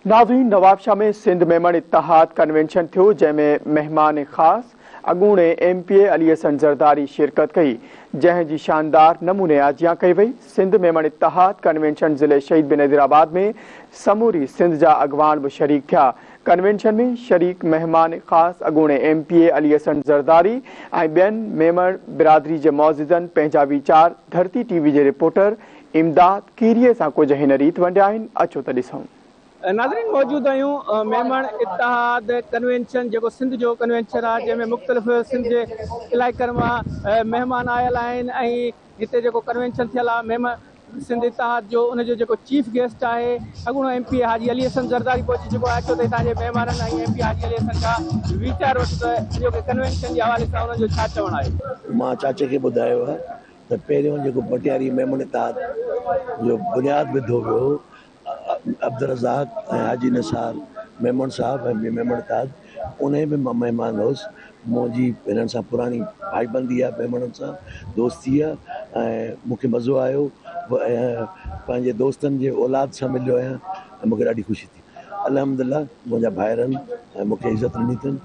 ناظرين نوابشاهه ۾ سنڌ ميمڻ اتحاد ڪنوينشن ٿيو جنهن ۾ مهمان خاص اڳوڻي M P A Ali Hassan Zardari شرڪت ڪئي جنهن جي شاندار نموني آجيان ڪئي وئي سنڌ ميمڻ اتحاد ڪنوينشن ضلعي شهيد بينظير آباد ۾ سموري سنڌ جا اڳواڻ به شريڪ ٿيا ڪنوينشن ۾ شريڪ مهمان خاص اڳوڻي M P A Ali Hassan Zardari ۽ ٻين ميمڻ برادري جي معززن پنهنجا ويچار ڌرتي ٽي وي جي رپورٽر امداد ڪيريي سان ڪجهه هن ريت ونڊيا آهن اچو ته ڏسون. ناظرين موجود آهيون ميمڻ اتحاد ڪنوينشن جيڪو سنڌ جو ڪنوينشن آهي جنهن ۾ مختلف سنڌ جي علائقن مان مهمان آيل آهن ۽ هتي جيڪو ڪنوينشن ٿيل آهي ميمڻ سنڌ اتحاد جو ان جو جيڪو چيف گيسٽ آهي اڳوڻو M P A Haji Ali Hassan Zardari پهچي چڪو آهي اچو ته هتان جي مهمانن ۽ ايم پي حاجي علي حسن کان ويچار وٺون ته اڄوڪي ڪنوينشن جي حوالي سان انهن جو ڇا چوڻ آهي. مان چاچي کي ٻڌايو آهي ته پهريون جيڪو پٽياري ميمڻ اتحاد جو بنياد وڌو ويو هو عبدالرزاق ۽ حاجي نثار ميمڻ صاحب ۽ ٻي ميمڻ اتحاد انهي ۾ مان مهمان هوس منهنجي هنن سان پراڻي ڀائيبندي آهي ميمڻن سان دوستي آهي ۽ مون کي مزو آيو پنهنجي دوستن جي اولاد سان مليو آهيان ۽ مون کي ڏاڍي خوشي ٿي الحمدلله منهنجا ڀائر آهن ۽ مون کي عزت ڏني اٿن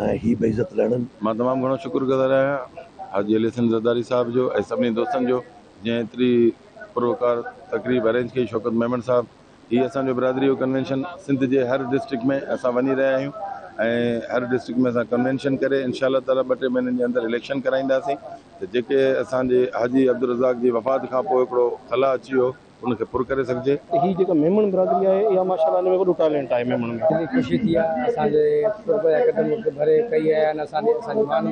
۽ هي به عزت لهڻن. مان تمام گهڻو شڪر گذار آهيان حاجي علي حسن زرداري صاحب جو ۽ سڀني دوستن جو جنهن ايتري پروقار تقريب ارينج ڪئي شوڪت ميمڻ صاحب هي اسان جو برادري جو ڪنوينشن سنڌ جي هر ڊسٽرڪٽ ۾ اسان وڃي رهيا آهيون ۽ هر ڊسٽرڪٽ ۾ اسان ڪنوينشن ڪري انشاء الله تعالي ٻه ٽي مهينن جي اندر اليڪشن ڪرائينداسين ته جيڪي اسان جي حاجي عبدالرزاق جي وفات کان پوء هڪڙو خلا اچي ويو ان کي پر ڪري سگهجي. هي جيڪا ميمڻ برادري آهي اها ماشاء الله ان ۾ وڏو ٽالينٽ آهي ميمڻ ۾. دلي خوشي ٿي آهي اسان جي قرب جا قدم ڀري ڪئي آيا آهن اسان ڏي اسان جي مان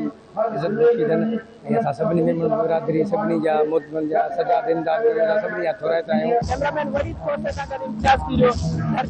عزت بخشي اٿن ۽ اسان سڀني ميمڻ برادري سڀني جا معتبرن جا سجاد امداد جا سڀني جا ٿورائتا آهيون. ڪئميرا مين وليد کوسي سان گڏ امتياز کيريو، ڌرتي.